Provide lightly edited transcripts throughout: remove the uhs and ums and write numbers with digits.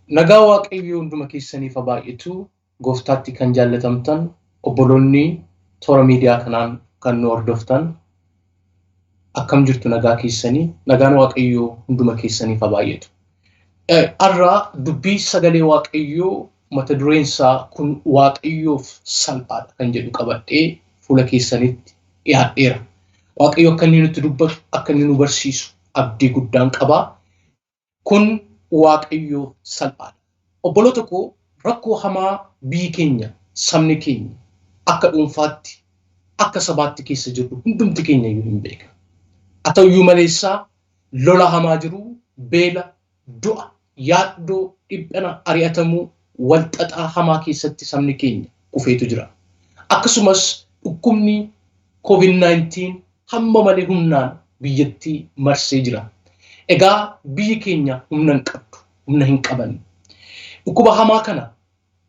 Nagaa Waaqayyoo hunduma keessaniif haa baay'atu. Gooftaatti kan jaallatamtan obboloonni toora miidiyaa kanaan kan nu hordoftan akkam jirtu nagaa keessanii nagaan Waaqayyoo hunduma keessaniif haa baay'atu. Har'a dubbii sagalee Waaqayyoo mata dureen isaa kun Waaqayyoof salphaadha kan jedhu qabadhee fuula keessanitti dhiyaadheera. Waaqayyo akka inni nutti dubbatu akka inni nu barsiisu abdii guddaan qabaa. Kun Waaqayyoof salphaadha. Obboloota koo rakkoo hamaa biyyi keenya, sabni keenya akka dhuunfaatti, akka sabaatti keessa jirru hundumti keenya iyyuu hin beekna. Haa ta'uyyuu maleessaa lola hamaa jiru, beela, du'a, yaaddoo, dhiphina, ari'atamuu, walxaxaa hamaa keessatti sabni keenya kufeetu jira. Akkasumas dhukkubni COVID-19 hamma malee humnaan biyyattii marsee jira. Egaa biyyi keenya humna hin qabdu, humna hin qaban. Dhukkuba hamaa kana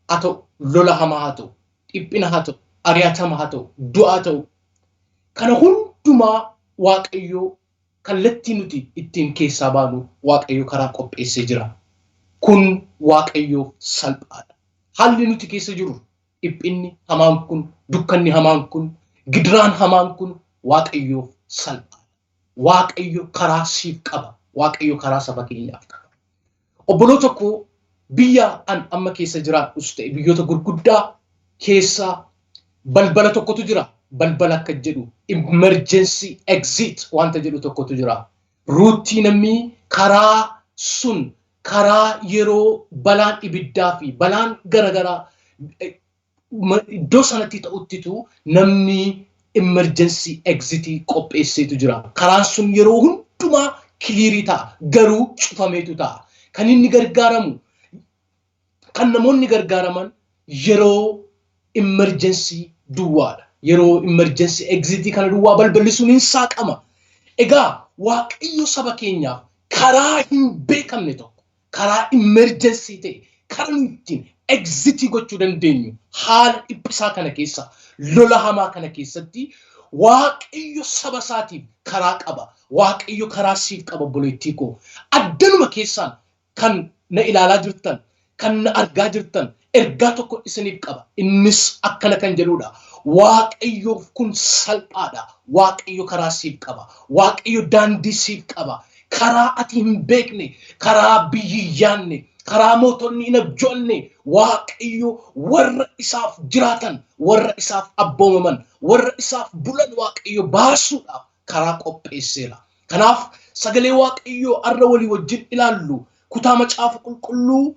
haa ta'u, lola hamaa haa ta'u, dhiphina haa ta'u, ari'atama haa ta'u, du'a haa ta'u, kana hundumaa Waaqayyoo kallattii nuti ittiin keessaa baanu Waaqayyo karaa qopheessee jira. Kun Waaqayyoof salphaadha. Haalli nuti keessa jirru dhiphinni hamaan kun, dukkanni hamaan kun, gidiraan hamaan kun Waaqayyoof salphaadha. Waaqayyo karaa siif qaba. Waaqayyo karaa saba keenyaaf qaba. Obboloota koo biyya an amma keessa jiraadhus ta'e biyyoota gurguddaa keessa balbala tokkotu jira. Balbala akka jedhu emergency exit wanta jedhu tokkotu jira. Ruuttii namni karaa sun karaa yeroo balaan ibiddaa fi balaan garaagaraa iddoo sanatti ta'uttitu namni emergency exit qopheesseetu jira. Karaan sun yeroo hundumaa kiliirii ta'a. Garuu cufameetu ta'a. Kan inni gargaaramu kan namoonni gargaaraman yeroo emergency duwwaadha. Yeroo emergency exit kana duwwaa balballi sun hin saaqama. Egaa Waaqayyo saba keenyaaf karaa hin beekamne tokko karaa emergency ta'e karaa nu ittiin exit gochuu dandeenyu haala dhiphisaa kana keessa lola hamaa kana keessatti Waaqayyo saba isaatiif karaa qaba. Waaqayyo karaa siif qaba obboleettii koo. Addanuma keessaan kan na ilaalaa jirtan, kan na argaa jirtan ergaa tokko isiniif qaba. Innis akkana kan jedhudha. Waaqayyoof kun salphaadha. Waaqayyo karaa siif qaba. Waaqayyo daandii siif qaba. Karaa ati hin beekne, karaa biyyi hin yaadne, karaa mootonni hin abjoonne Waaqayyo warra isaaf jiraatan, warra isaaf abboomaman, warra isaaf bulan Waaqayyo baasuudhaaf karaa qopheesseera. Kanaaf sagalee Waaqayyoo arra walii wajjin ilaallu kutaa macaafa qulqulluu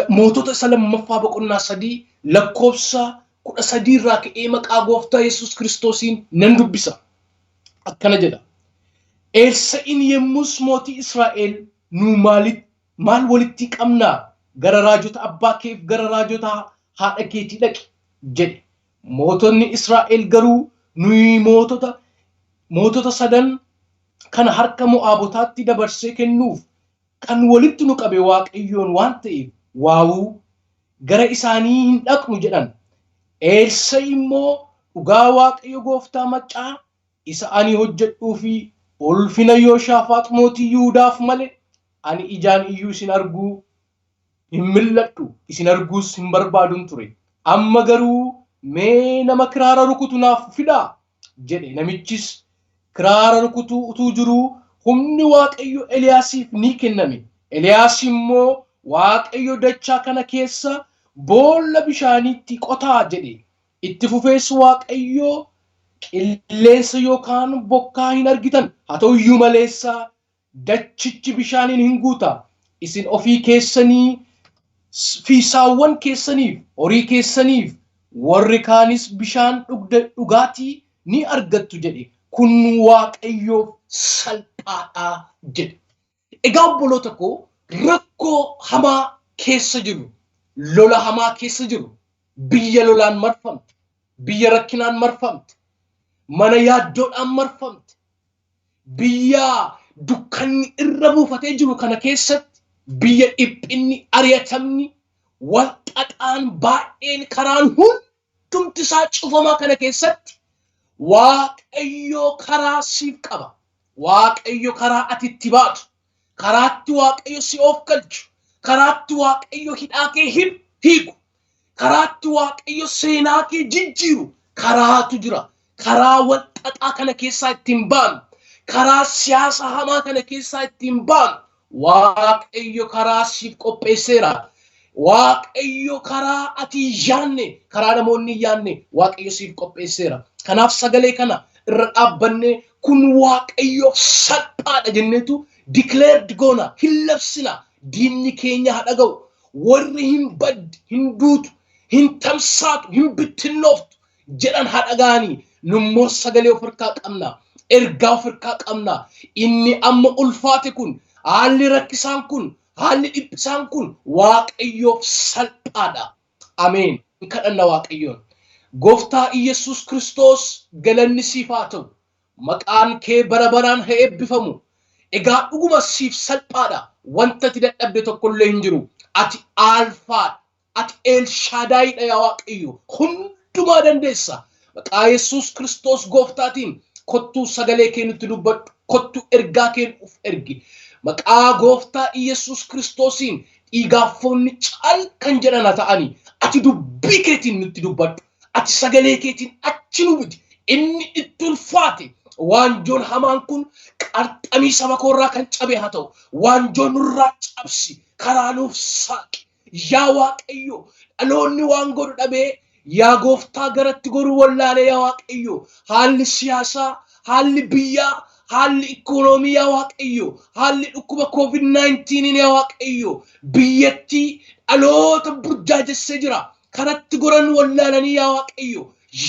mootota isa lammaffaa boqonnaa 3 lakkoofsa 13 irraa ka'ee maqaa gooftaa Yesuus Kiristoosiin nan dubbisa. Akkana jedha. Eelsa'in yemmus mootii Israa'el nu maal walitti qabnaa gara raajota abbaa keef gara raajota haadha keetii dhaqi jedhe. Mootonni Israa'el garuu nuyi mootota mootota sadan kana harka Mo'aabotaatti dabarsee kennuuf kan walitti nu qabe Waaqayyoon waan ta'eef waawuu gara isaanii hin dhaqnu jedhan. Eelsa'i immoo dhugaa Waaqayyo gooftaa maccaa isa ani hojjedhuu fi ulfina Yooshaafaax mootii Yihudaaf malee ani ijaan iyyuu isin arguu hin mil'adhu, isin arguus hin barbaadun ture. Amma garuu mee nama kiraara rukutu naaf fidaa jedhe. Namichis kiraara rukutuu utuu jiruu humni Waaqayyo Eliyaasiif ni kenname. Eliyaas immoo Waaqayyo dachaa kana keessa boolla bishaaniitti qotaa jedhe. Itti fufees Waaqayyo qilleensa yookaan bokkaa hin argitan haa ta'u iyyuu maleessa dachichi bishaaniin hin guuta. Isin ofii keessanii fi saawwan keessaniif, horii keessaniif, warri kaanis bishaan dhugaatii ni argattu jedhe. Kun Waaqayyoof salphaadha jedhe. Egaa obboloota koo rakkoo hamaa keessa jiru, lola hamaa keessa jiru, biyya lolaan marfamte, biyya rakkinaan marfamte, mana yaaddoodhaan marfamte, biyya dukkanni irra buufatee jiru kana keessatti biyya dhiphinni, ari'atamni, wal xaxaan baay'een karaan hundumti isaa cufamaa kana keessatti Waaqayyo karaa siif qaba. Waaqayyo karaa ati itti baatu, karaatti Waaqayyo si of galchu, Karaatti Waaqayyo hidhaa kee hiiku. Karaatti Waaqayyo seenaa kee jijjiiru karaatu jira. Karaa wal xaxaa kana keessaa ittiin baanu. Karaa siyaasa hamaa kana keessaa ittiin baanu. Waaqayyo karaa siif qopheesseera. Waaqayyo karaa ati hin yaanne, karaa namoonni hin yaanne Waaqayyo siif qopheesseera. Kanaaf sagalee kana irra dhaabbannee kun Waaqayyoof salphaadha jenneetu declared goona, hin labsina. Diinni keenya haa dhaga'u. Warri hin baddi, hin duutu, hin tamsaatu, hin bittinnooftu jedhan haa dhaga'anii. Nummoo sagalee of harkaa qabna. Ergaa of harkaa qabna. Inni amma ulfaate kun, haalli rakkisaan kun, haalli dhiphisaan kun Waaqayyoof salphaadha. Ameen. Hin kadhanna Waaqayyoon. Gooftaa Iyyasuus Kiristoos galanni siif haa ta'u. Maqaan kee bara baraan haa eebbifamu. Egaa dhuguma siif salphaadha. Wanta ati dadhabde tokkollee hin jiru. Ati Aalfaadha. Ati Eelshaadaayidha yaa Waaqayyo. Hundumaa dandeessa. Maqaa Yesuus Kiristoos gooftaatiin kottuu sagalee kee nutti dubbadhu. Kottuu ergaa kee nuuf ergi. Maqaa gooftaa Yesuus Kiristoosiin dhiigaaf foonni cal kan jedhan haa ta'ani. Ati dubbii keetiin nutti dubbadhu. Ati sagalee keetiin achi nu biti. Inni itti ulfaate waanjoon hamaan kun qarxamii saba koorraa kan cabe haa ta'u. Waanjoo nurraa cabsi. Karaa nuuf saaqi. Yaa Waaqayyo, dhaloonni waan godhu dhabee, yaa gooftaa garatti goruu wallaalee yaa Waaqayyo, haalli siyaasaa, haalli biyyaa, haalli ikoonoomii yaa Waaqayyo, haalli dhukkuba COVID-19 yaa Waaqayyo, biyyattii dhaloota burjaajessee jira. Karatti goran wallaalanii yaa Waaqayyo,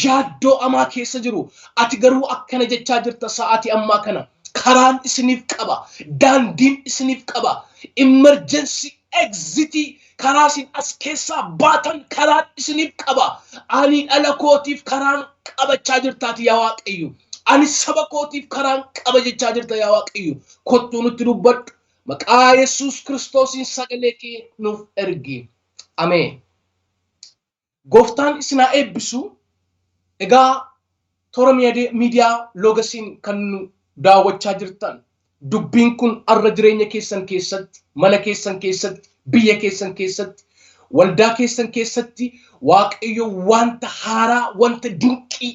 yaaddoo amaa keessa jiru. Ati garuu akkana jechaa jirta sa'aatii ammaa kana. Karaan isiniif qaba. Daandiin isiniif qaba. Emergency exit karaa isin as keessaa baatan karaan isiniif qaba. Ani dhala kootiif karaan qabachaa jirtaati yaa Waaqayyo. Ani saba kootiif karaan qaba jechaa jirta yaa Waaqayyo. Kottuu nutti dubbadhu. Maqaa Yesuus Kiristoosiin sagalee kee nuuf ergi. Ameen. Gooftaan isin haa eebbisu. Egaa toora miidiyaa Loogasiin kan nu daawwachaa jirtan dubbiin kun arra jireenya keessan keessatti, mana keessan keessatti, biyya keessan keessatti, waldaa keessan keessatti Waaqayyo wanta haaraa, wanta dinqii,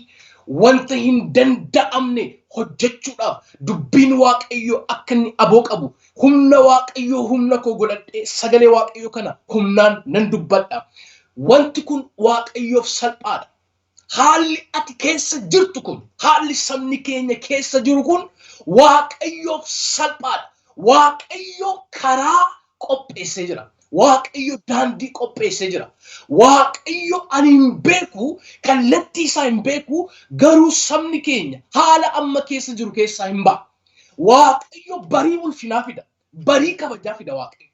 wanta hin danda'amne hojjechuudhaaf dubbiin Waaqayyo akka inni aboo qabu Humna Waaqayyoo humna koo godhadhee sagalee Waaqayyoo kana humnaan nan dubbadha. Wanti kun Waaqayyoof salphaadha. Haalli ati keessa jirtu kun, haalli sabni keenya keessa jiru kun Waaqayyoof salphaadha. Waaqayyo karaa qopheessee jira. Waaqayyo daandii qopheessee jira. Waaqayyo ani hin beeku, kallattii isaa hin beeku, garuu sabni keenya haala amma keessa jiru keessaa hin ba'a. Waaqayyo barii ulfinaa fida. Barii kabajaa fida Waaqayyo.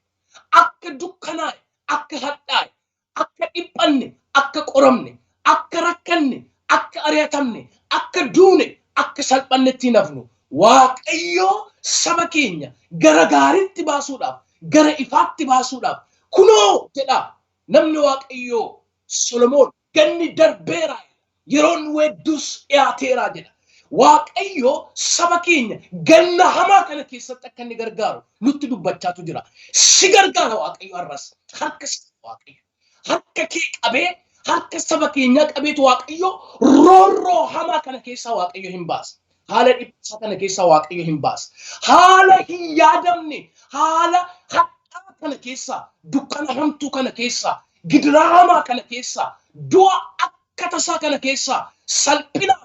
Akka dukkanaa'e, akka hadhaa'e, akka dhiphanne, akka qoramne, akka rakkanne, akka ari'atamne, akka duune, akka salphannetti hin hafnu. Waaqayyo saba keenya gara gaariitti baasuudhaaf, gara ifaatti baasuudhaaf kunoo jedha namni Waaqayyoo Solomoon Ganni darbeera jedha. Yeroon weedduus dhiyaateera jedha. Waaqayyo saba keenya ganna hamaa kana keessatti akka inni gargaaru nutti dubbachaatu jira. Si gargaara Waaqayyo har'as. Harka si Waaqayyo. Harka kee qabee harka saba keenyaa qabeetu Waaqayyo roorroo hamaa kana keessaa Waaqayyo hin baasa. Haala dhiphisaa kana keessaa Waaqayyo hin baasa. Haala hin yaadamne, haala hadhaa kana keessaa, dukkana hamtuu kana keessaa, gidiraa hamaa kana keessaa, du'a akka tasaa kana keessaa, salphinaaf,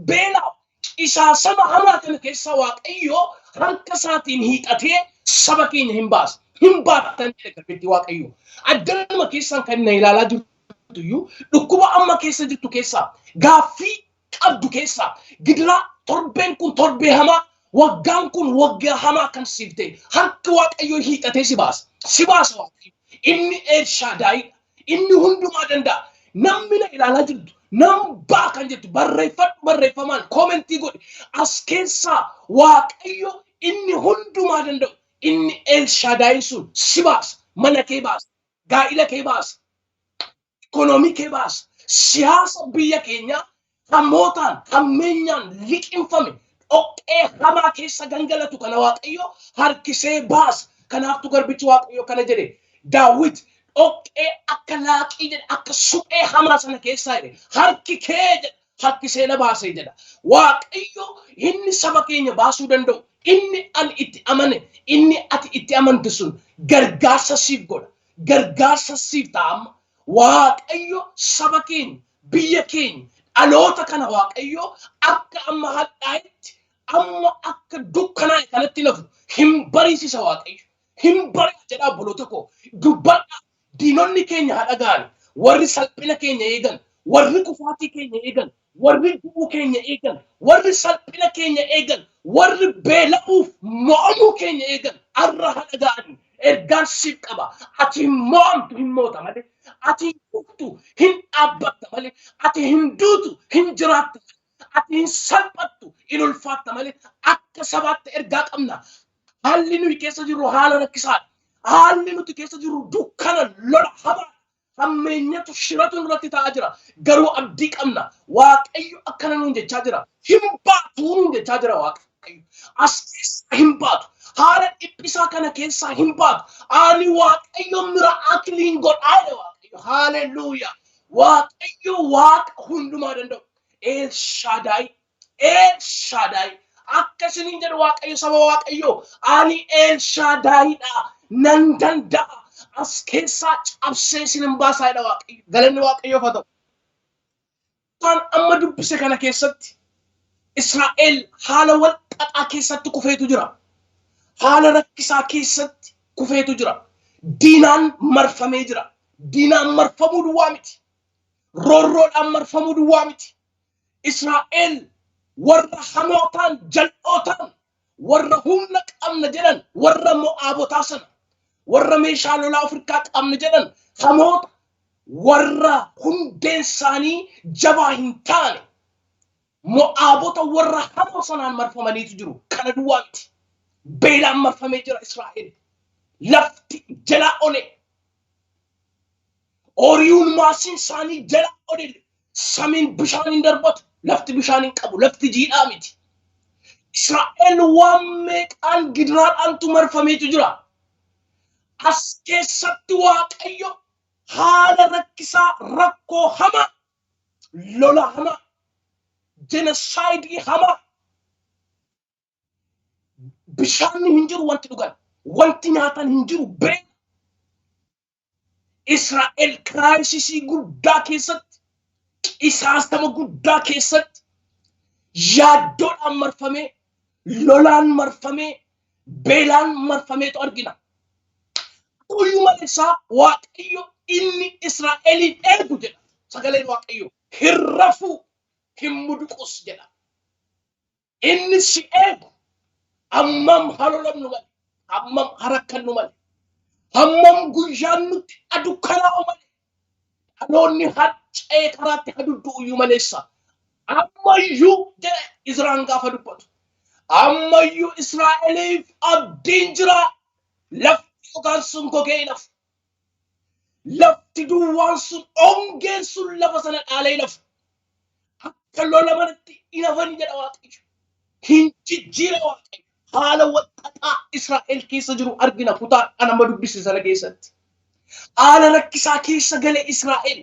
beelaaf, qisaasama hamaa kana keessaa Waaqayyo harka isaatiin hiixatee saba keenya hin baasa. Hin baattan jedhe garbitti Waaqayyo. Addanuma keessaan kan na ilaalaa jirtu iyyuu dhukkuba amma keessa jirtu keessaa gaaffii qabdu keessaa gidiraa torbeen kun torbee hamaa waggaan kun waggaa hamaa kan siif ta'e harki Waaqayyoo hiixatee si baasa. Si baasa Waaqayyo. Inni Eelshaadaayidha. Inni hundumaa danda'a. Namni na ilaalaa jirtu nan ba'a kan jettu barreeffadhu barreeffamaan koomentii godhi. As keessaa Waaqayyo inni hundumaa danda'u inni Eelshaadaayi sun si baasa. Mana kee baasa. Gaa'ila kee baasa. Ikoonoomii kee baasa. Siyaasa biyya keenyaa hamootaan hammeenyaan liqimfame dhoqqee hamaa keessa gangalatu kana Waaqayyo harkisee baasa. Kanaaftu garbichi Waaqayyo kana jedhe. Daawit dhoqqee akka laaqii jedhe, akka suphee hamaa sana keessaa jedhe, harki kee jedhe harki na baasee jedha. Waaqayyo inni saba keenya baasuu danda'u, inni ani itti amane, inni ati itti amante sun gargaarsa siif godha. Gargaarsa siif ta'a amma. Waaqayyo saba keenya, biyya keenya, dhaloota kana Waaqayyo akka amma hadhaa'etti, amma akka dukkanaa'e kanatti nafu hin bariisisa Waaqayyo. Hin bari'a jedha obboloota koo. Dubbadha. Diinonni keenya haa dhaga'an. Warri salphina keenya eegan, warri kufaatii keenya eegan, warri du'uu keenya eegan, warri salphina keenya eegan, warri beela'uuf mo'amuu keenya eegan har'a haa dhaga'an. Ergaan siif qaba. Ati hin mo'amtu, hin moota malee. Ati hin kuftu, hin dhaabbatta malee. Ati hin duutu, hin jiraatta. Ati hin salphattu, hin ulfaatta malee. Akka sabaatti ergaa qabna. Haalli nuyi keessa jirru haala rakkisaadha. Haalli nuti keessa jirru dukkana, lola hamaa, hammeenyatu, shiratu nurratti ta'aa jira. Garuu abdii qabna. Waaqayyo akkana nuun jechaa jira. Hin baatu nuun jechaa jira Waaqayyo. As keessaa hin baatu. Haala dhiphisaa kana keessaa hin baatu. Ani Waaqayyo miraakiliin godhaa jedhe Waaqayyo. Haaleluyyaa. Waaqayyo Waaqa hundumaa danda'u. El Shaddai. El Shaddai. Akka isiniin jedhu Waaqayyo saba Waaqayyo. Ani El Shaddaiidha. Nan danda'a. As keessaa cabsee isin hin baasaa jedha Waaqayyo. Galanni Waaqayyoof haa ta'u. Waan amma dubbise kana keessatti Israa'el haala wal xaxaa keessatti kufeetu jira. Haala rakkisaa keessatti kufeetu jira. Diinaan marfamee jira. Diinaan marfamuu duwwaa miti. Roorroodhaan marfamuu duwwaa miti. Israa'el warra hamootaan, jal'ootaan, warra humna qabna jedhan, warra Mo'aabotaa sana, warra meeshaa lolaa of harkaa qabna jedhan, hamoota warra hundeen isaanii jabaa hin taane, Mo'aabota warra hamoo sanaan marfamaniitu jiru. Kana duwwaa miti. Beelaan marfamee jira Israa'el. Lafti jalaa one. Ooriyuun maasiin isaanii jalaa one. Samiin bishaan hin darbatu. Lafti bishaan hin qabu. Lafti jiidhaa miti. Israa'el waan meeqaan gidiraadhaantu marfameetu jira. As keessatti Waaqayyo haala rakkisaa, rakkoo hamaa, lola hamaa, jenosaayidii hamaa, bishaanni hin jiru, wanti dhugan, wanti nyaatan hin jiru, beela. Israa'el crisisii guddaa keessatti, qisaasama guddaa keessatti, yaaddoodhaan marfamee, lolaan marfamee, beelaan marfameetu argina. Uyyuu maleessaa Waaqayyo inni Israa'eliin eegu jedha. Sagaleen Waaqayyo hin rafuu, hin muduqus jedha. Inni si eegu hammam halolamnu malee, hammam harakkannu malee, hammam guyyaan nutti adukkanaa'u malee, dhaloonni harca'ee karaatti haduddu'u iyyuu maleessa. Ammayyuu jedhe Izraan gaafa dubbatu. Ammayyuu Israa'eliif abdiin jira. Lafti gogaan sun gogee hin hafu. Lafti duwwaan sun, ongeen sun lafa sana dhaalee hin hafu. Akka lola manatti hin hafan jedha Waaqayyo. Hin jijjiira Waaqayyo. Haala wal xaxaa Israa'el keessa jiru argina kutaa kan amma dubbise sana keessatti. Haala rakkisaa keessa gale Israa'el.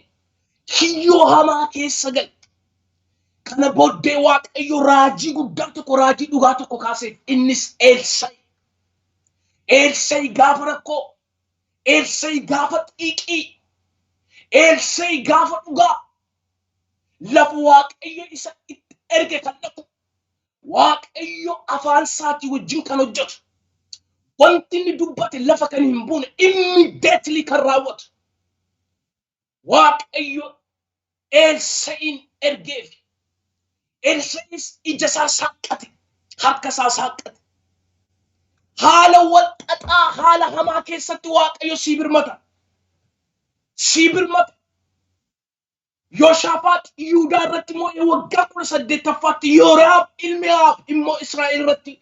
Kiyyoo hamaa keessa gale. Kana booddee Waaqayyo raajii guddaa tokko, raajii dhugaa tokko kaaseef, innis Elsaa'i. Elsaa'i gaafa rakkoo, Elsaa'i gaafa xiiqii, Elsaa'i gaafa dhugaa, lafa Waaqayyo isa itti erge kan dhaqu, Waaqayyo afaan isaatii wajjin kan hojjetu, wanti inni dubbate lafa kan hin buune, immediately kan raawwatu. Waaqayyo Elsaa'iin ergeef. Elsaa'is ija isaa saaqqate, harka isaa saaqqate. Haala wal xaxaa, haala hamaa keessatti Waaqayyo sii birmata. Sii birmata. Yooshaafaax Yihudaa irratti moo'ee waggaa 18ffaatti Yooraam ilmi Ahaab immoo Israa'el irratti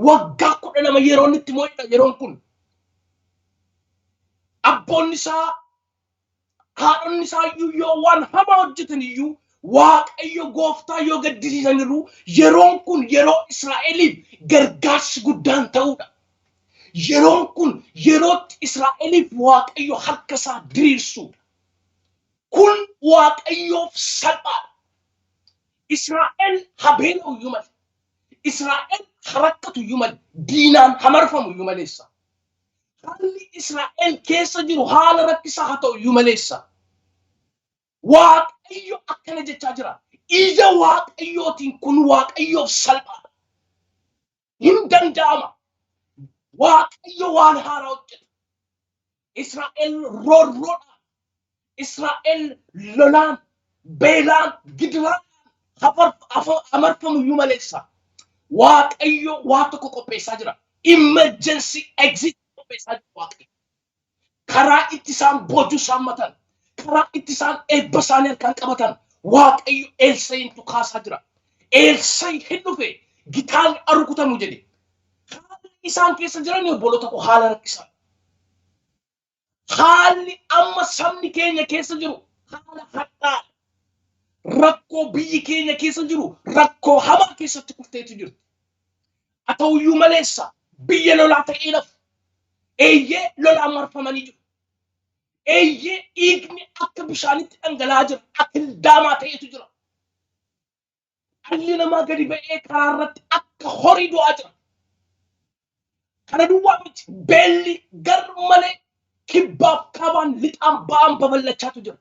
waggaa 12 yeroo inni itti moo'edha yeroon kun. Abboonni isaa, haadhonni isaa iyyuu yoo waan hamaa hojjetan iyyuu, Waaqayyo gooftaa yoo gaddisiisaniiru, yeroon kun yeroo Israa'eliif gargaarsi guddaan ta'uudha. Yeroon kun yerootti Israa'eliif Waaqayyo harka isaa diriirsuudha. Kun Waaqayyoof salphaadha. Israa'el ha beela'u iyyuu malee, Israa'el ha rakkatu iyyuu malee, diinaan ha marfamu iyyuu maleessa. Haalli Israa'el keessa jiru haala rakkisaa haa ta'u iyyuu maleessa. Waaqayyo akkana jechaa jira. Ija Waaqayyootiin kun Waaqayyoof salphaadha. Hin danda'ama. Waaqayyo waan haaraa hojjeta. Israa'el roorroodhaan, Israa'el lolaan, beelaan, gidiraan amarfamu iyyuu maleessa. Waaqayyo waa tokko qopheessaa jira. Emergency exit qopheessaa jira Waaqayyo. Karaa itti isaan boojuu isaan matan, karaa itti isaan eebba isaanii harkaan qabatan Waaqayyo Eelsayintu kaasaa jira. Eelsayi hin dhufe gitaan rukutamu jedhe. Haalli isaan keessa jiran obboloota koo haala rakkisaa. Haalli amma sabni keenya keessa jiru haala hadhaadha. Rakkoo biyyi keenya keessa jiru rakkoo hamaa keessatti kufteetu jirti. Haa ta'uyyuu maleessa biyya lolaa ta'ee lafu. Eeyyee lolaan marfamanii jiru. Eeyyee dhiigni akka bishaanitti dhangala'aa jira. Akildaamaa ta'etu jira. Dhalli namaa gadi ba'ee karaa irratti akka horii du'aa jira. Kana duwwaa miti beelli gar malee kibbaaf kaabaan lixaan ba'aan babal'achaatu jira.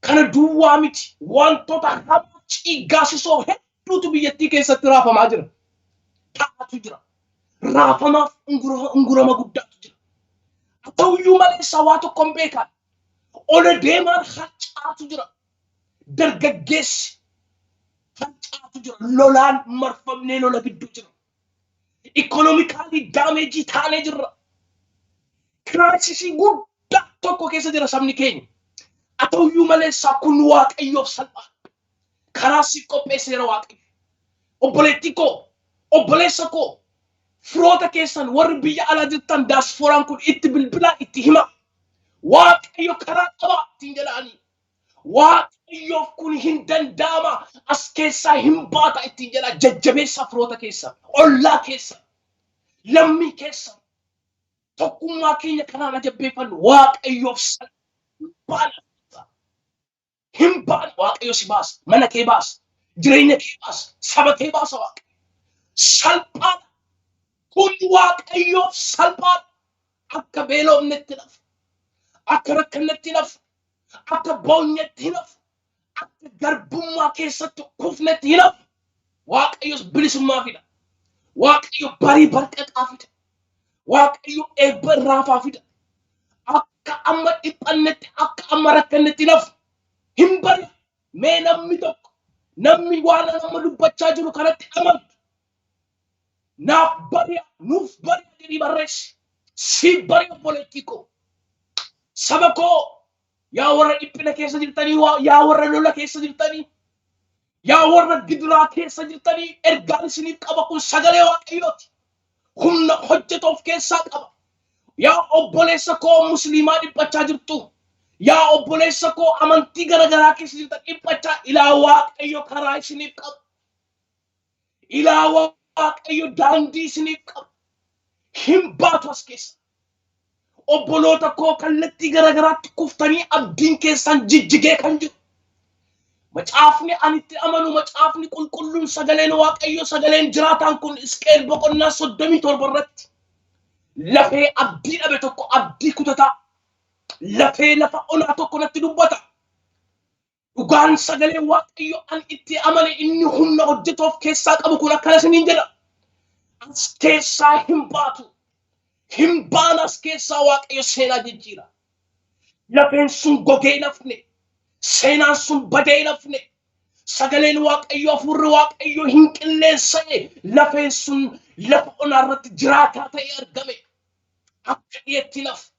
Kana duwwaa miti wantoota hamaa ciiggaasisoo hedduutu biyyattii keessatti raafamaa jira. Ta'atu jira. Raafamaaf ungurama guddaatu jira. Haa ta'uyyuu malee waa tokko hin beekan. Ola deemaan harcaatu jira. Dargaggeessi harcaatu jira. Lolaan marfamnee lola gidduu jira. Economically damage taanee jirra. Crisis guddaa tokko keessa jira sabni keenya. Haa ta'uyyuu maleessaa kun Waaqayyoof salphaa. Karaa siif qopheesseera Waaqayyo. Obboleettii koo, obboleessa koo, firoota keessan warri biyya alaa jirtan daasfooraan kun itti bilbilaa itti hima. Waaqayyo karaa qaba ittiin jedhaanii. Waaqayyoof kun hin danda'ama as keessaa hin baata ittiin jedha jajjabeessaa firoota keessa, ollaa keessa, lammii keessa. Tokkummaa keenya kanaan ajabbeeffannu Waaqayyoof salphaadha. Hin baana Waaqayyo si baasa, mana kee baasa, jireenya kee baasa, saba kee baasa Waaqayyo. Salphaadha. Kun Waaqayyoof salphaadha. Akka beelofnetti nafu, akka rakkannetti nafu, akka boonyetti hin hafu, akka garbummaa keessatti kufnetti hin hafu. Waaqayyos bilisummaa fida. Waaqayyo barii barqaqaa fida. Waaqayyo eebba irraafaa fida. Akka amma dhiphannetti, akka amma rakkannetti hin hafu. Hin bari. Mee namni tokko, namni waan amma dubbachaa jiru kanatti amantu. Naaf bari'a, nuuf bari'a jedhii barreessi. Siif bari'a obboleettii koo. Saba koo yaa warra dhiphina keessa jirtanii, yaa warra lola keessa jirtanii, yaa warra gidiraa keessa jirtanii ergaan isiniif qaba kun sagalee Waaqayyooti. Humna hojjetu of keessaa qaba. Yaa obboleessa koo musliimaa dhiphachaa jirtu. Yaa obboleessa koo amantii garaagaraa keessa jirtan dhiphachaa ilaa Waaqayyo karaa isiniif qaba. Ilaa Waaqayyo daandii isiniif qaba. Hin baatu as keessa. Obboloota koo kallattii garaagaraatti kuftanii abdiin keessan jijjigee kan jiru. Macaafni ani itti amanu macaafni qulqulluun sagaleen Waaqayyo sagaleen jiraataan kun Hisqeel boqonnaa 37 irratti lafee abdii dhabe tokko abdii kutataa lafee lafa onaa tokko natti dubbata. Dhugaan sagalee Waaqayyo an itti amane inni humna hojjetu of keessaa qabu kun akkana isiniin jedha. As keessaa hin baatu. Hin baana as keessaa Waaqayyo seenaa jijjiira. Lafeen sun gogee hin hafne. Seenaan sun badee hin hafne. Sagaleen Waaqayyo hafuurri Waaqayyo hin qilleensa'e. Lafeen sun lafa onaa irratti jiraataa ta'ee argame. Akka dhiyeetti hin hafu.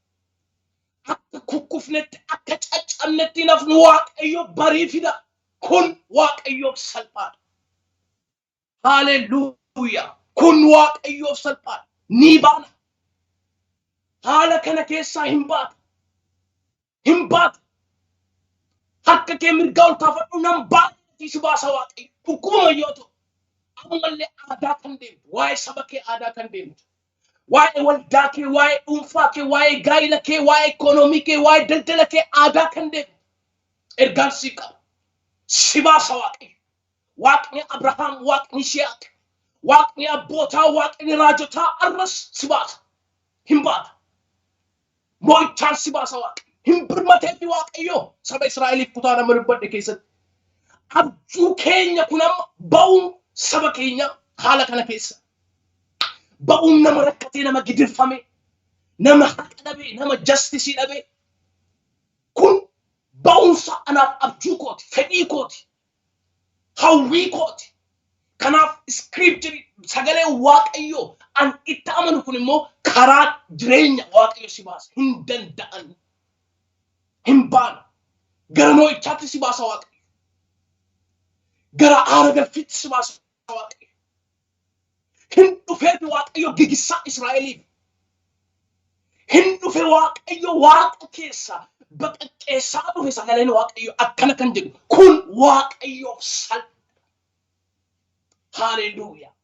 Akka kukkufnetti, akka caccabnetti hin hafnu Waaqayyo barii fida. Kun Waaqayyoof salphaadha. Haaleluyyaa. Kun Waaqayyoof salphaadha. Ni baana. Haala kana keessaa hin baata. Hin baata. Harka kee mirgaa ol kaafadhu nan baana si baasa Waaqayyo. Dhukkubuma yoo ta'u ammallee aadaa kan deemtu waa'ee saba kee aadaa kan deemtu. Waa'ee waldaa kee, waa'ee dhuunfaa kee, waa'ee gaa'ila kee, waa'ee ikoonoomii kee, waa'ee daldala kee, aadaa kan deemu. Ergaan sii qaba. Si baasa Waaqayyo. Waaqni Abrahaam, Waaqni Yisihaaq, Waaqni abbootaa, Waaqni raajotaa arras si baasa. Hin baata. Mo'ichaan si baasa Waaqayyo. Hin birmateefi Waaqayyo saba Israa'eliif kutaa nama dubbadhe keessatti. Abjuu keenya kun amma ba'uun saba keenya haala kana keessa. Ba'uun nama rakkatee, nama gidirfame, nama haqa dhabe, nama justice dhabe. Kun ba'umsa anaaf abjuu kooti, fedhii kooti, hawwii kooti. Kanaaf scripture sagalee Waaqayyoo an itti amanu kun immoo karaa jireenya Waaqayyo si baasa. Hin danda'an. Hin baana. Gara mo'ichaatti si baasa Waaqayyo. Gara aara galfiitti si baasa Waaqayyo. Hin dhufeeti Waaqayyo gigissaa Israa'eliif. Hin dhufe Waaqayyo Waaqa keessa baqaqqeessaa dhufe sagaleen Waaqayyo akkana kan jedhu kun Waaqayyoof salpha. Haaleluyyaa.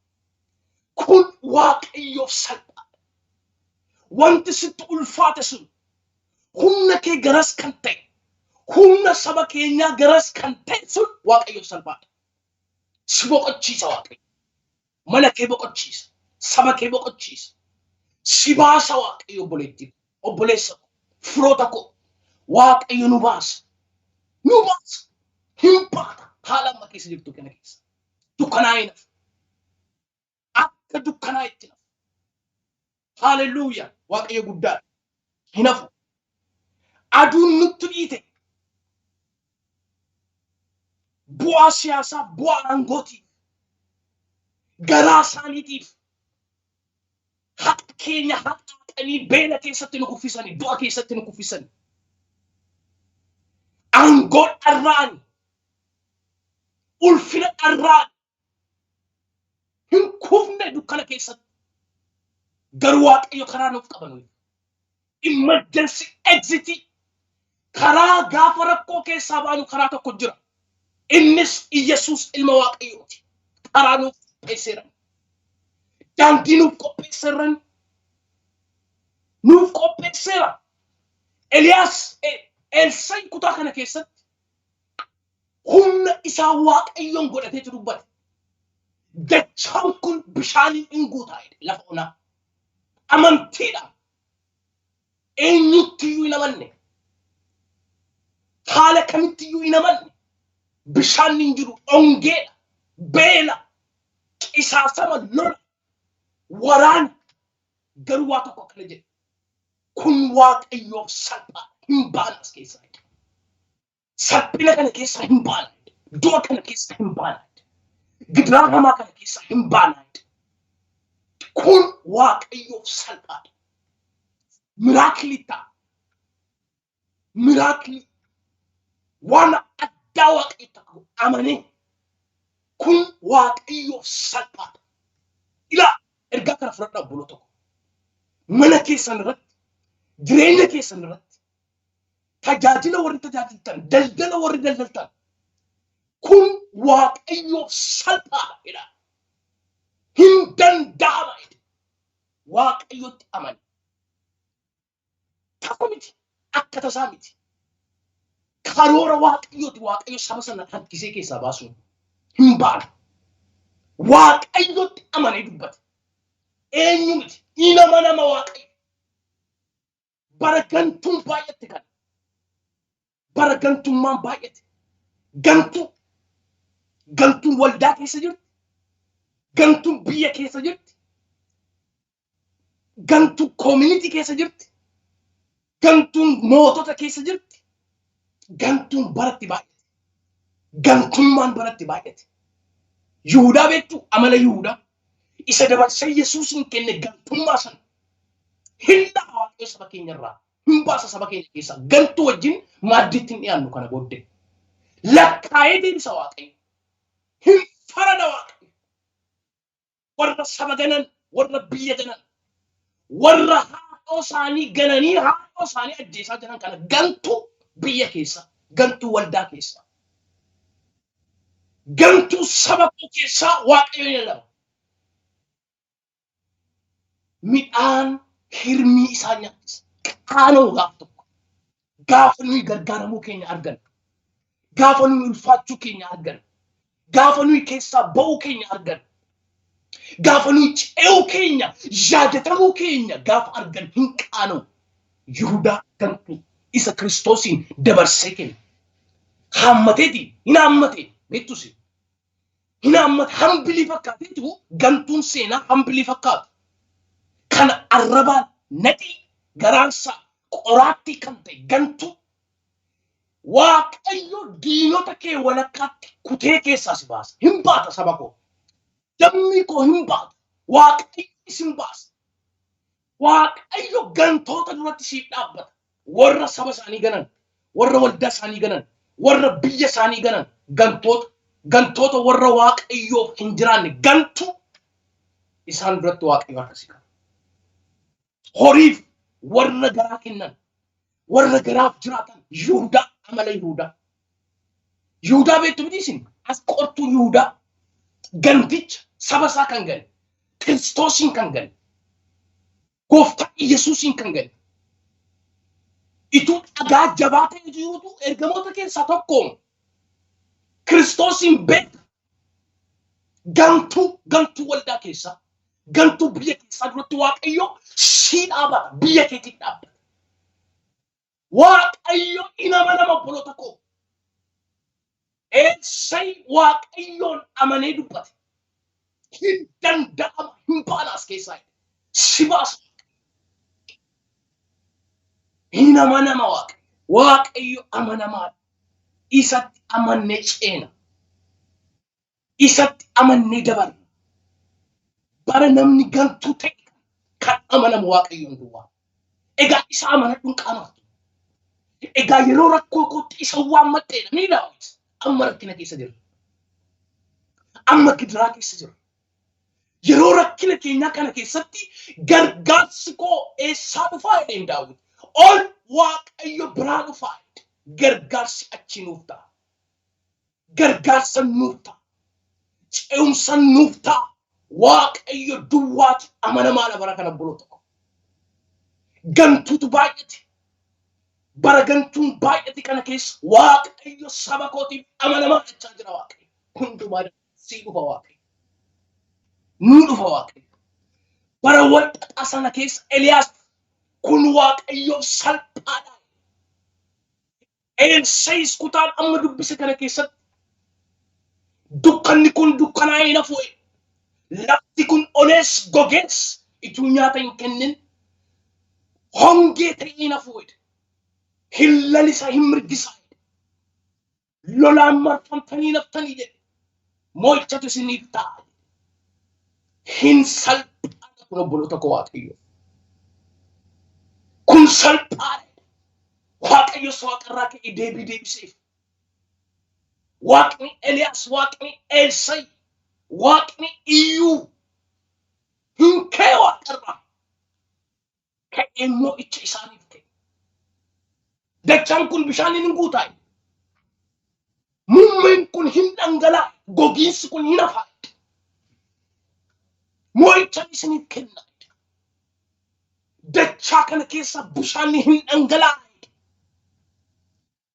Kun Waaqayyoof salpha. Wanti sitti ulfaate sun humna kee garas kan ta'e, humna saba keenyaa garas kan ta'e sun Waaqayyoof salphaadha. Si boqochiisa Waaqayyo. Mana kee boqochiisa. Saba kee boqochiisa. Si baasa Waaqayyo obboleettii koo, obboleessa koo, firoota koo. Waaqayyo nu baasa. Nu baasa. Hin baata. Haala amma keessa jirtu kana keessa. Dukkanaa hin hafu. Akka dukkanaa itti hafu. Haaleluyyaa. Waaqayyo guddaadha. Hin hafu. Aduun nutti dhiite. Bu'aa siyaasaa, bu'aa aangootiif, garaa isaaniitiif haqa keenya haqaaqanii beela keessatti nu kuffisanii, du'a keessatti nu kuffisanii. Aangoo dharra'ani, ulfina dharra'ani, hin kufne dukkana keessatti. Garuu Waaqayyo karaa nuuf qaba nuyi. Emergency exit karaa gaafa rakkoo keessaa baanu karaa tokko jira. Innis Iyyasuus ilma Waaqayyooti. Karaa nuuf qopheesseera. Daandii nuuf qopheesseera. Nuuf qopheesseera. Eliyaas Elsay kutaa kana keessatti humna isaa Waaqayyoon godhateetu dubbate. Dachaan kun bishaaniin in guutaa jedhe lafa onaa. Amantiidhaan eenyuttiyyuu hin amanne. Haala kamittiyyuu hin amanne. Bishaan hin jiru, ongeedha, beela, qisaasama, lola, waraana. Garuu waa tokko akkana jedhe. Kun Waaqayyoof salphaa hin baana as keessaa. Salphina kana keessaa hin baana. Du'a kana keessaa hin baana. Gidiraa hamaa kana keessaa hin baana. Kun Waaqayyoof salphaadha. Miracle ta'a. Miracle waan addaa Waaqayyo takka amanee kun Waaqayyoof salphaadha. Ilaa ergaa kana fudhadhaa obboloota koo. Mana keessan irratti, jireenya keessan irratti, tajaajila warri tajaajiltan, daldala warri daldaltan, kun Waaqayyoof salphaadha jedha. Hin danda'ama jedhe. Waaqayyotti amani. Tasa miti. Akka tasaa miti. Karoora Waaqayyooti Waaqayyo saba sana harkisee keessaa baasuun hin baanu. Waaqayyotti amanee dubbate. Eenyu miti. Hin amanama Waaqayyo. Bara gantuun baay'atte kana. Bara gantummaan baay'ate. Gantuu. Gantuun waldaa keessa jirti. Gantuun biyya keessa jirti. Gantuun community keessa jirti. Gantuun mootota keessa jirti. Gantuun baratti baay'ate. Gantummaan baratti baay'ate. Yihudaa beektu amala Yihudaa. Isa dabarsee Yesuusin kenne gantummaa sana. Hin dha'a Waaqayyo saba keenya irraa. Hin baasa saba keenya keessaa. Gantuu wajjin maaddiitti hin dhiyaannu kana booddee. Lakkaa'ee deebisa Waaqayyo. Hin farada Waaqayyo. Warra saba ganan, warra biyya ganan, warra haadhoo isaanii gananii haadhoo isaanii ajjeesaa jiran kana gantuu biyya keessa, gantuu waldaa keessa, gantuu saba koo keessaa Waaqayyo ni lallaba. Midhaan hirmii isaa nyaachisa. Qaana'u gaaf tokko. Gaafa nuyi gargaaramuu keenya argan. Gaafa nuyi ulfaachuu keenya argan. Gaafa nuyi keessaa ba'uu keenya argan. Gaafa nuyi ce'uu keenya, yaadatamuu keenya gaafa argan hin qaana'u. Yihudaa gantuu isa Kiristoosiin dabarsee kenne. Haammateeti hin haammate beektusi. Hin haammate hambilii fakkaateetu gantuun seenaa hambilii fakkaatu. Kana arrabaan nadhii garaansaa qoraattii kan ta'e gantuu. Waaqayyo diinota kee walakkaatti kutee keessaa si baasa. Hin baata saba koo. Lammii koo hin baata. Waaqayyo isin baasa. Waaqayyo gantoota duratti siif dhaabbata. Warra saba isaanii ganan, warra waldaa isaanii ganan, warra biyya isaanii ganan, gantoota, gantoota warra Waaqayyoof hin jiraanne gantuu isaan duratti Waaqayyo harka si qaba. Horiif warra garaa kennan, warra garaaf jiraatan Yihudaa, amala Yihudaa. Yihudaa beektu miti isin as qortuu Yihudaa ganticha saba isaa kan gane, Kiristoosiin kan gane, gooftaa Iyyasuusiin kan gane. Ituu dhagaa jabaa ta'e jirutu ergamoota keessaa tokko Kiristoosiin beeka. Gantuu gantuu waldaa keessaa gantuu biyya keessaa duratti Waaqayyo sii dhaabata biyya keetiin dhaabbata. Waaqayyo in amanama obboloota koo. Eelsay Waaqayyoon amanee dubbate. Hin danda'ama hin baana as keessaa jedhe. Si baasa. Hin amanama Waaqayyo. Waaqayyo amanamaadha. Isatti amannee ceena. Isatti amannee dabarra. Bara namni gantuu ta'e kan amanamu Waaqayyoon duwwaa. Egaa isa amanadhuun qaanoftu. Egaa yeroo rakkoo kootti isa waammadheedha ni Daawit. Amma rakkina keessa jira. Amma gidiraa keessa jira. Yeroo rakkina keenyaa kana keessatti gargaarsi koo eessaa dhufaa jedheen Daawit. Ol Waaqayyo biraa dhufaa jedhe. Gargaarsi achii nuuf ta'a. Gargaarsa nuuf ta'a. Ce'umsa nuuf ta'a. Waaqayyo duwwaatu amanamaadha bara kana obboloota koo. Gantuutu baay'ate. Bara gantuun baay'ate kana keessa Waaqayyo saba kootiif amanamaa jechaa jira Waaqayyo. Hundumaa sii dhufa Waaqayyo. Nuu dhufa Waaqayyo. Bara wal xaxaa sana keessa Eliyaas kun Waaqayyoof salphaadha. Elsayis kutaan amma dubbise kana keessatti dukkanni kun dukkanaa'ee hin hafu. Lafti kun onees gogees ituu nyaata hin kennin hongee ta'ee hin hafu. Hin lalisa hin mirgisa. Lolaan marfamtanii naftanii jedhe. Mo'ichatu isiniif ta'a. Hin salphaadha kun obboloota koo Waaqayyo. Kun salphaadha. Waaqayyo waaqarraa ka'ee deebii deebiseef. Waaqni Eliyaas, Waaqni Elsay, Waaqni Iyyuu hin ka'e waaqarraa. Ka'ee mo'icha isaaniif kenne. Dachaan kun bishaaniin hin guutaa. Muummeen kun hin dhangalaa. Gogiinsi kun hin hafaa. Mo'icha isiniif kenna. Dachaa kana keessa bishaanni hin dhangalaa.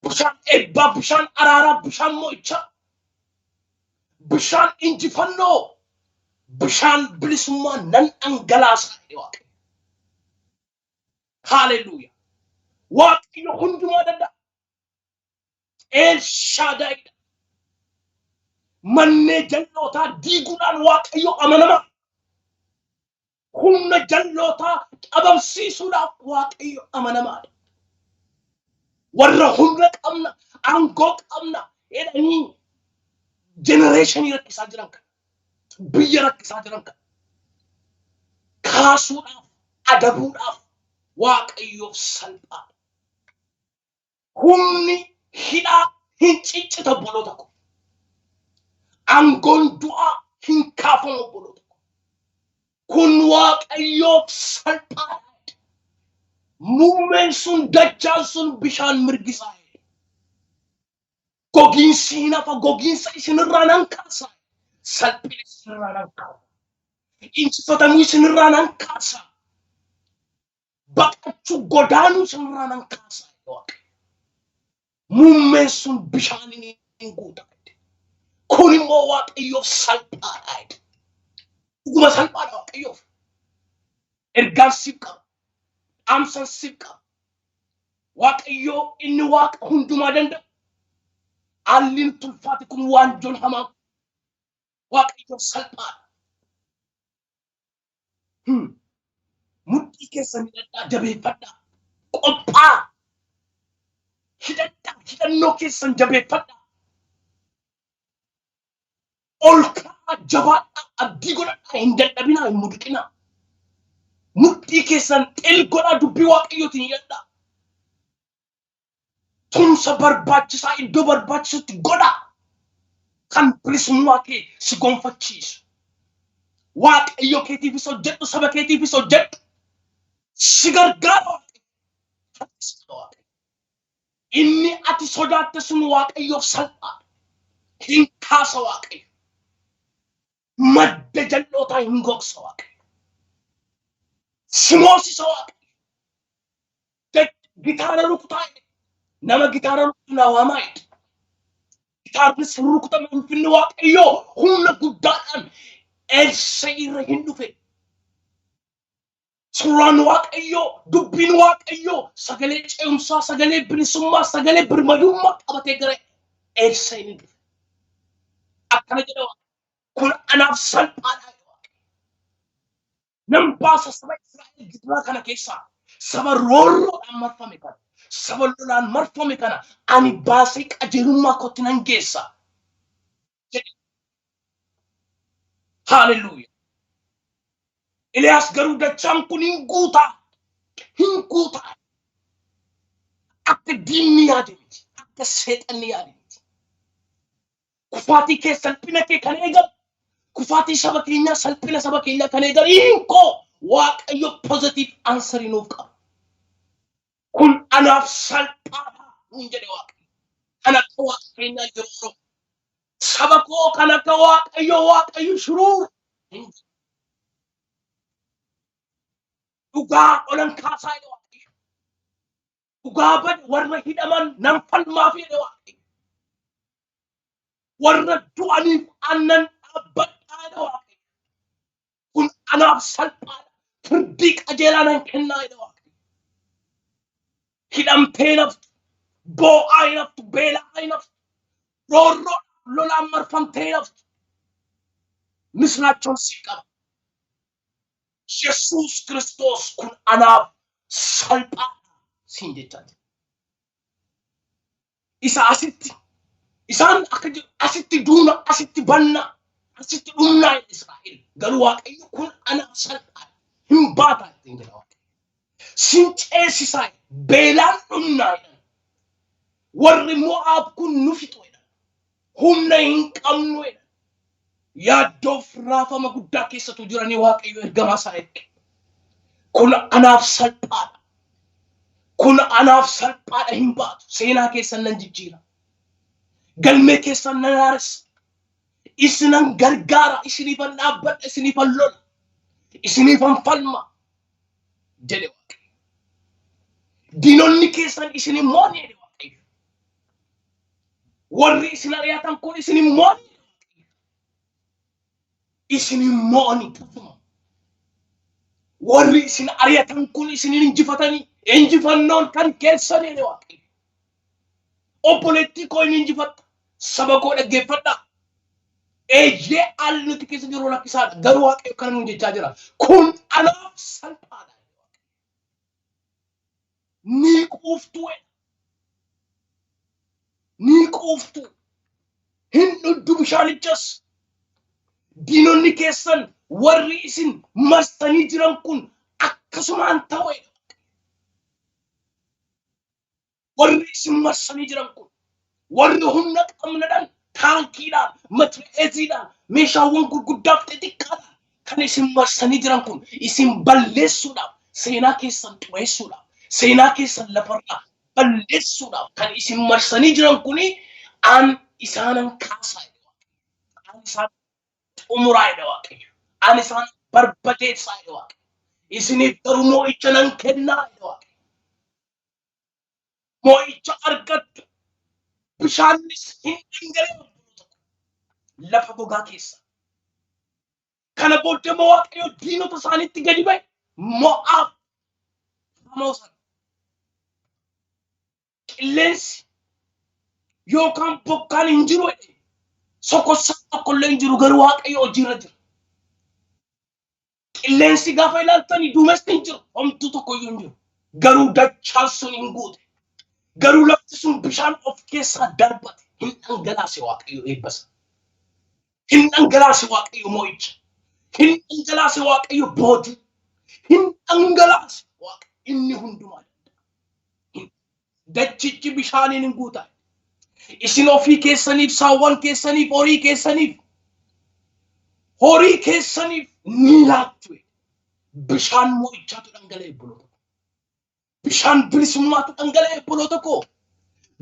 Bishaan eebbaa, bishaan araaraa, bishaan mo'ichaa, bishaan injifannoo, bishaan bilisummaa nan dhangalaasa jedhe Waaqayyo. Haaleluyyaa. Waaqayyo hundumaa danda'a. Elshaadaayidha. Mannee jal'ootaa diiguudhaan Waaqayyo amanamaa. Humna jallootaa dhabamsiisuudhaaf Waaqayyo amanamaadha. Warra humna qabna, aangoo qabna jedhanii jenereeshinii rakkisaa jiran kana, biyya rakkisaa jiran kana kaasuudhaaf, adabuudhaaf Waaqayyoof salphaadha. Humni hidhaa hin ciccita obboloota ko. Aangoon du'aa hin kaafamu obboloota ko. Kun Waaqayyoof salphaadha. Muummeen sun dachaan sun bishaan mirgisaa. Gogiinsi hin hafa gogiinsa isinirraa nan kaasa. Salphina isinirraa nan kaasa. Injifatamuu isinirraa nan kaasa. Baqachuu godaanuu isinirraa nan kaasa jedhe Waaqayyo. Muummeen sun bishaaniin hin guuta jedhe. Kun immoo Waaqayyoof salphaadha jedhe. Dhuguma salphaadha Waaqayyoof. Ergaan siif qaba. Dhaamsan siif qaba. Waaqayyoo inni Waaqa hundumaa danda'u. Haalli nutti ulfaate kun waanjoon hamaan Waaqayyoof salphaadha. Mudhii keessan hidhadhaa jabeeffadhaa. Qophaa. Hidhadhaa hidhannoo keessan jabeeffadhaa. Ol ka'aa jabaadhaa abdii godhadhaa hin dadhabinaa hin muduqinaa. Mudhii keessan xil godhaa dubbii Waaqayyootiin hidhadhaa. Tumsa barbaachisaa iddoo barbaachisutti godhaa. Kan bilisummaa kee si gonfachiisu. Waaqayyo keetiifis hojjedhu, saba keetiifis hojjedhu. Si gargaara Waaqayyo. Harka si qaba Waaqayyo. Inni ati sodaatte sun Waaqayyoof salphaadha. Hin kaasa Waaqayyo. Madda jal'ootaa hin gogsa Waaqayyo. Si moosisa Waaqayyo. Gitaara rukutaa jedhe. Nama gitaara rukutu naa waamaa jedhe. Gitaarris rukutame ulfinni Waaqayyoo humna guddaadhaan Elsay irra hin dhufe. Suuraan Waaqayyoo, dubbiin Waaqayyoo sagalee ce'umsaa, sagalee bilisummaa, sagalee birmadummaa qabatee gara Elsay ni dhufe. Akkana jedha Waaqayyo. Kun anaaf salphaadha jedhe Waaqayyo. Nan baasa saba Israa'el gidiraa kana keessaa. Saba roorroodhaan marfame kana, saba lolaan marfame kana ani baasee qajeelummaa kootti nan geessa jedhe. Haaleluyyaa. Eliyaas garuu dachaan kun hin guutaa. Hin guutaa. Akka diinni yaade miti. Akka seexanni yaade miti. Kufaatii kee salphina kee kan eegalu. Kufaatii saba keenyaa salphina saba keenyaa kan eegalu. Hinkoo Waaqayyo positive answer nuuf qaba. Kun anaaf salphaadha nuun jedhe Waaqayyo. Kan akka Waaqa keenyaa jiru Oromoo. Saba koo kan akka Waaqayyo Waaqayyo shuruur hin jiru. Dhugaa olan kaasaa jedhe Waaqayyo. Dhugaa bade warra hidhaman nan falmaaf jedhe Waaqayyo. Warra du'aniif annan dhaabbadhaa jedhe Waaqayyo. Kun anaaf salphaadha. Firdii qajeelaa nan kennaa jedhe Waaqayyo. Hidhamtee hin haftu, boo'aa hin haftu, beela'aa hin haftu, roorroo lolaan marfamtee hin haftu. Misraachoon siif qaba. Yesuus Kiristoos kun anaaf salphaadha siin jechaa jira. Isa asitti isaan akka jedhu asitti duuna, asitti banna, asitti dhumnaa jedhe Israa'el. Garuu Waaqayyo kun anaaf salphaadha. Hin baata ittiin jedha Waaqayyo. Sin ceesisaa beelaan dhumnaa jedhan. Warri Mo'aab kun nu fixu jedhan. Humna hin qabnu jedhan. Yaaddoof raafama guddaa keessatu jiranii Waaqayyo ergamaa isaa erge. Kun anaaf salphaadha. Kun anaaf salphaadha hin baatu. Seenaa keessan nan jijjiira. Galmee keessan nan haaressa. Isinan gargaara. Isiniifan dhaabbadha. Isiniifan lola. Isiniifan falma. Jedhe Waaqayyo. Diinonni keessan isin hin mo'anne jedhe Waaqayyo. Warri isin ari'atan kun isin hin mo'anne jedhe Waaqayyo. Isin hin mo'ani tasuma. Warri isin ari'atan kun isin hin injifatanii. Injifannoon kan keessan jedhe Waaqayyo. Obboleettii koo hin injifatta. Saba koo dhaggeeffadhaa. Eeyyee haalli nuti keessa jirru rakkisaadha. Garuu Waaqayyo kana nuun jechaa jira. Kun anaaf salphaadha. Ni quuftuu. Ni quuftuu. Hin dhugdu bishaanichas. Diinonni keessan warri isin marsanii jiran kun akkasumaan ta'u. Warri isin marsanii jiran kun warri humna qabnadhaan taankiidhaan matireeziidhaan meeshaawwan gurguddaaf xixiqqaadhaan kan isin marsanii jiran kun isin balleessuudhaaf seenaa keessan xureessuudhaaf seenaa keessan lafarraa balleessuudhaaf kan isin marsanii jiran kun an isaanan kaasaa jedhe Waaqayyo. An isaan xumuraa jedhe Waaqayyo. An isaan barbadeessaa jedhe Waaqayyo. Isiniif garuu moo'icha nan kennaa jedhe Waaqayyo. Moo'icha argattu. Bishaannis hin dhangala'u lafa gogaa keessa. Kana booddee immoo Waaqayyo diinota isaaniitti gadi ba'e Mo'aab hamoo sana. Qilleensi yookaan bokkaan hin jiru jedhe. Sokossaan tokkollee hin jiru garuu Waaqayyo hojiirra jira. Qilleensi gaafa ilaaltanii duumessi hin jiru homtuu tokkoyyuu hin jiru. Garuu dachaan sun hin guute. Garuu lafti sun bishaan of keessaa darbate hin dhangalaase Waaqayyo eebbasa. Hin dhangalaase Waaqayyo mo'icha. Hin dhangalaase Waaqayyo boojuu. Hin dhangalaase Waaqayyo inni hundumaa danda'a. Dachichi bishaaniin hin guuta. Isin ofii keessaniif, saawwan keessaniif, horii keessaniif ni laattu. Bishaan mo'ichaatu dhangala'e obboloota koo. Bishaan bilisummaatu dhangala'e obboloota koo.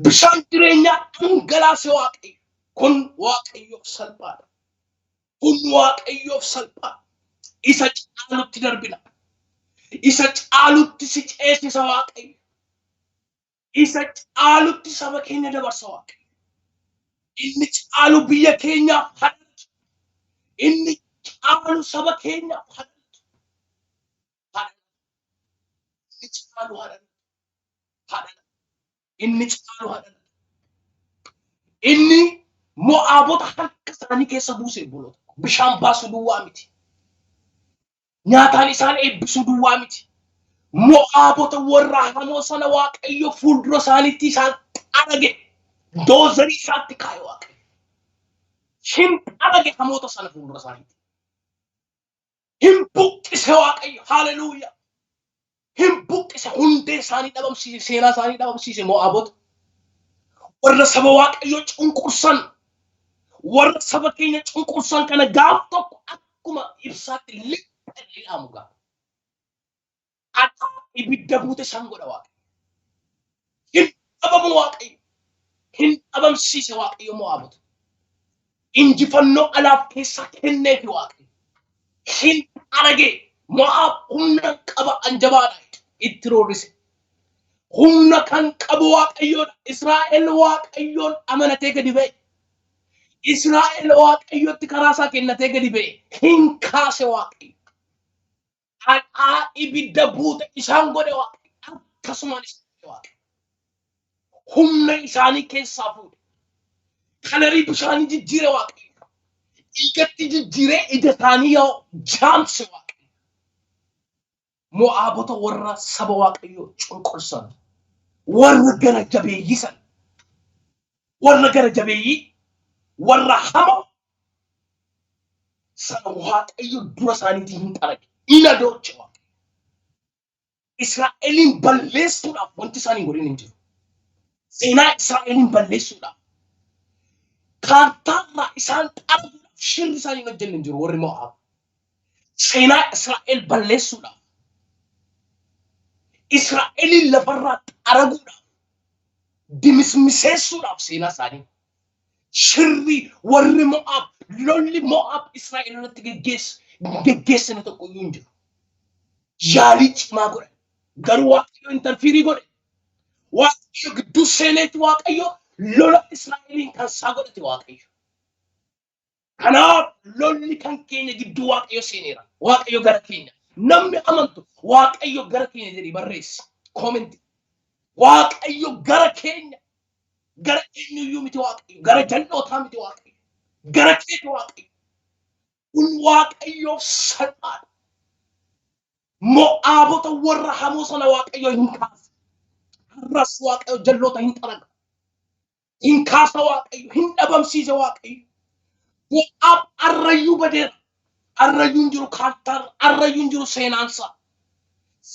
Bishaan jireenyaa dhangalaase Waaqayyo. Kun Waaqayyoof salphaadha. Kun Waaqayyoof salphaadha. Isa caalutti darbina. Isa caalutti si ceesisa Waaqayyo. Isa caalutti saba keenya dabarsa Waaqayyo. Inni caalu biyya keenyaaf hadhalatu. Inni caalu saba keenyaaf hadhalatu. Hadhalatu. Inni caalu hadhalatu. Hadhalatu. Inni caalu hadhalatu. Inni Mo'aabota harka isaanii keessa buuse obboloota. Bishaan baasuu duwwaa miti. Nyaataan isaan eebbisuu duwwaa miti. Mo'aabota warra hamoo sana Waaqayyo fuuldura isaaniitti isaan xarage. Doozarii isaatti kaa'e Waaqayyo. Hin xarage hamoota sana fuuldura isaaniitti. Hin buqqise Waaqayyo. Haleluuyaa. Hin buqqise hundee isaanii dhabamsiise seenaa isaanii dhabamsiise Mo'aabota. Warra saba Waaqayyoo cunqursan warra saba keenya cunqursan kana gaaf tokko akkuma ibsaatti lixxa dhaamu gaafa. Dhadhaa ibidda buute isaan godha Waaqayyo. Hin dhabamu Waaqayyo. Hin dhabamsiise Waaqayyo Mo'aabota. Injifannoo alaaf keessaa kenneefi Waaqayyo. Hin arage Mo'aab humna qaba an jabaadha itti roorrise. Humna kan qabu Waaqayyoodha. Israa'el Waaqayyoon amanatee gadi ba'e. Israa'el Waaqayyotti karaa isaa kennatee gadi ba'e. Hin kaase Waaqayyo. Dhadhaa ibidda buute isaan godhe Waaqayyo. Akkasumaan isaan godhe Waaqayyo. Humna isaanii keessaa fuudhe. Kalarii bishaanii jijjiire Waaqayyo. Dhiigatti jijjiiree ija isaanii yoo jaamse Waaqayyo. Mo'aabota warra saba Waaqayyoo cunqursan, warra gara jabeeyyii san, warra gara jabeeyyii, warra hamoo sana Waaqayyo dura isaaniitii hin xarage. In adooche Waaqayyo. Israa'eliin balleessuudhaaf wanti isaan hin godhin hin jiru. Seenaa Israa'eliin balleessuudhaaf kaartaarraa isaan xaraguudhaaf shirri isaan hin hojjenne hin jiru warri Mo'aab. Seenaa Israa'el balleessuudhaaf Israa'eliin lafarraa xaraguudhaaf dimismiseessuudhaaf seenaa isaanii shirri warri Mo'aab lolli Mo'aab Israa'el irratti geggeessine tokko iyyuu hin jiru. Yaalii cimaa godhan. Garuu Waaqayyo interfere godhe. Waaqayyo gidduu seeneeti Waaqayyo lola Israa'eliin kan isaa godhate Waaqayyo. Kanaaf lolli kan keenya gidduu Waaqayyo seeneera. Waaqayyo gara keenya. Namni amantu Waaqayyo gara keenya jedhii barreessi. Comment. Waaqayyo gara keenya. Gara eenyuyyuu miti Waaqayyo. Gara jal'ootaa miti Waaqayyo. Gara keeti Waaqayyo. Kun Waaqayyoof salphaadha. Mo'aabota warra hamoo sana Waaqayyo hin kaase. Har'as Waaqayyo jalloota hin xaraga. Hin kaasa Waaqayyo. Hin dhabamsiise Waaqayyo. Mo'aab arrayyuu badeera. Arrayyuu hin jiru kaartaan. Arrayyuu hin jiru seenaansaa.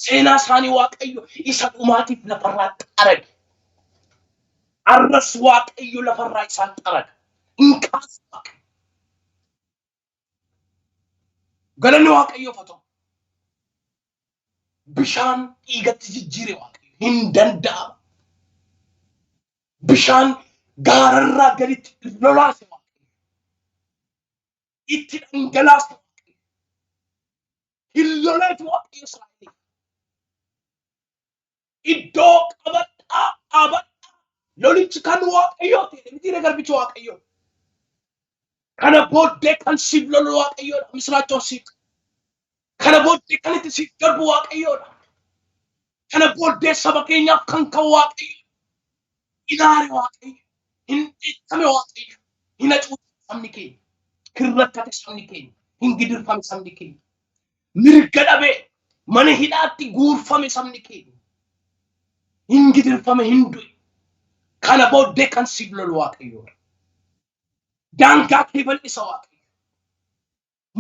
Seenaa isaanii Waaqayyo isa dhumaatiif lafarraa xarage. Arras Waaqayyo lafarraa isaan xaraga. Hin kaasa Waaqayyo. Galanni Waaqayyoof haa ta'u. Bishaan dhiigatti jijjiire Waaqayyo. Hin danda'amu. Bishaan gaararraa gaditti lolaase Waaqayyo. Itti dhangalaase Waaqayyo. Hin loleetu Waaqayyo Israa'eliif. Iddoo qabadhaa dhaabadhaa lolichi kan Waaqayyoo ta'e mitiire garbichi Waaqayyoo. Kana booddee kan siif lolu Waaqayyoodha. Misiraachoon siif. Kana booddee kan itti siif darbu Waaqayyoodha. Kana booddee saba keenyaaf kan ka'u Waaqayyo. Ilaare Waaqayyo. Hin dheekkame Waaqayyo. Hin hacuucame sabni keenya. Hin rakkate sabni keenya. Hin gidirfame sabni keenya. Mirga dhabee mana hidhaatti guurfame sabni keenya. Hin gidirfame hin du'e. Kana booddee kan siif lolu Waaqayyoodha. Daangaa kee bal'isa Waaqayyo.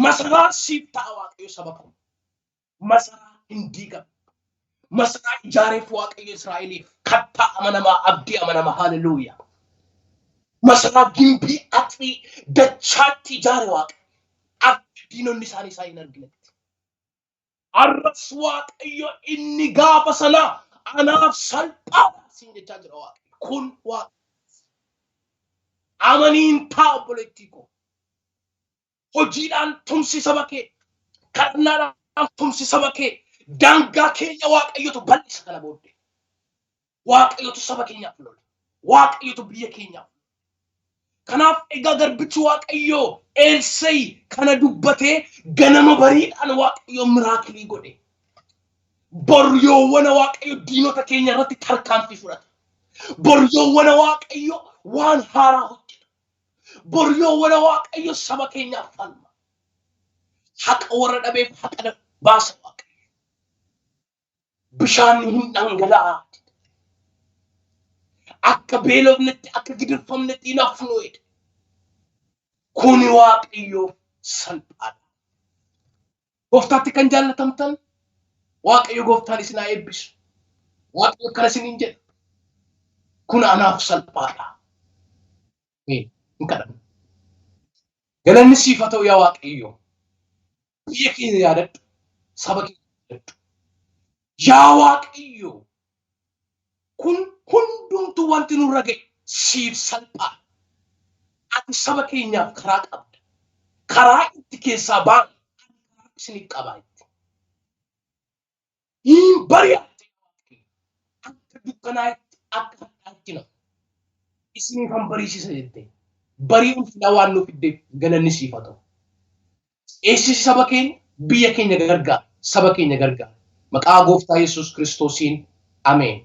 Masaraa siif ta'a Waaqayyo saba koo. Masaraa hin diigamu. Masaraa ijaareef Waaqayyo Israa'eliif kattaa amanamaa abdii amanamaa haleluuyaa. Masaraa gimbii axrii dachaatti ijaare Waaqayyo. Akka diinonni isaanii isaa hin arginetti. Arras Waaqayyo inni gaafa sanaa anaaf salphaadha siin jechaa jira Waaqayyo. Kun Waaqayyo. Amaniin taa obboleettii koo. Hojiidhaan tumsi saba kee. Kadhannaadhaan tumsi saba kee. Daangaa keenya Waaqayyotu bal'isa kana booddee. Waaqayyotu saba keenyaaf lola. Waaqayyotu biyya keenyaaf lola. Kanaaf egaa garbichi Waaqayyoo Eelsayi kana dubbatee ganama bariidhaan Waaqayyo miraakilii godhe. Bor yoowwana Waaqayyo diinota keenya irratti tarkaanfii fudhata. Bor yoowwana Waaqayyo waan haaraa hojjeta. Bor yoowwana Waaqayyo saba keenyaaf falma. Haqa warra dhabeef haqa baasa Waaqayyo. Bishaan hin dhangala'a. Akka beelofnetti akka gidirfamnetti hin hafnu jedhe. Kuni Waaqayyoof salphaadha. Gooftaatti kan jaallatamtan Waaqayyo gooftaan isin haa eebbisu. Waaqayyo akkana isiniin jedha. Kun anaaf salphaadha. Hin kadhanna. Galanni siif haa ta'u yaa Waaqayyo. Biyya keenya yaadadhu. Saba keenya yaadadhu. Yaa Waaqayyo kun hundumtuu wanti nurra ga'e siif salphaa. Ati saba keenyaaf karaa qabda. Karaa itti keessaa ba'an ani karaa isiniif qabaa itti. Hin bari'atte akka dukkanaatti akka hadhaatti nama. Isiniif han bariisisa jette. Barii ulfinaa waan nuuf fiddeef galanni siif haa ta'u. Eessisi saba keenya biyya keenya gargaara. Saba keenya gargaara. Maqaa gooftaa Yesuus Kiristoosiin ameen.